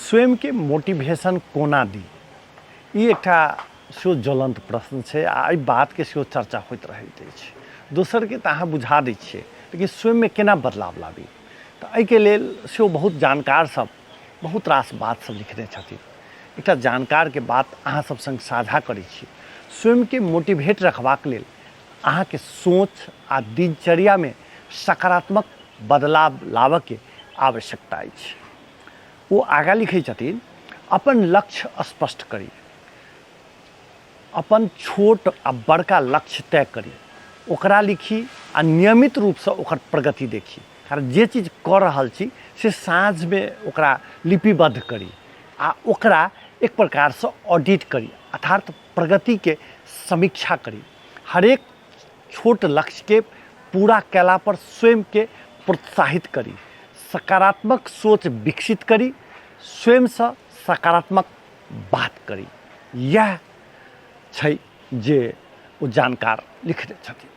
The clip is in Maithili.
स्वयंके मोटिवेशन कोना दी, ई एकटा सेहो ज्वलन्त प्रश्न छै आ एहि बातके सेहो चर्चा होइत रहैत अछि। दोसरके तऽ अहाँ बुझा दै छियै, लेकिन स्वयंमे केना बदलाव लाबी, तऽ एहिके लेल सेहो बहुत जानकार सब बहुत रास बात सब लिखने छथिन। एकटा जानकारके बात अहाँ सब सङ्ग साझा करै छी। स्वयंके मोटिवेट रखबाक लेल अहाँके सोच आ दिनचर्यामे सकारात्मक बदलाव लाबऽके आवश्यकता अछि। ओ आगाँ लिखै छथिन, अपन लक्ष्य स्पष्ट करी, अपन छोट आ बड़का लक्ष्य तय करी, ओकरा लिखी आ नियमित रूपसँ ओकर प्रगति देखी। कारण जे चीज कऽ रहल छी से साँझमे ओकरा लिपिबद्ध करी आ ओकरा एक प्रकारसँ ऑडिट करी, अर्थात प्रगतिके समीक्षा करी। हरेक छोट लक्ष्यके पूरा कयलापर स्वयंके प्रोत्साहित करी, सकारात्मक सोच विकसित करी, स्वयंसँ सकारात्मक बात करी। इएह छै जे ओ जानकार लिखने छथिन।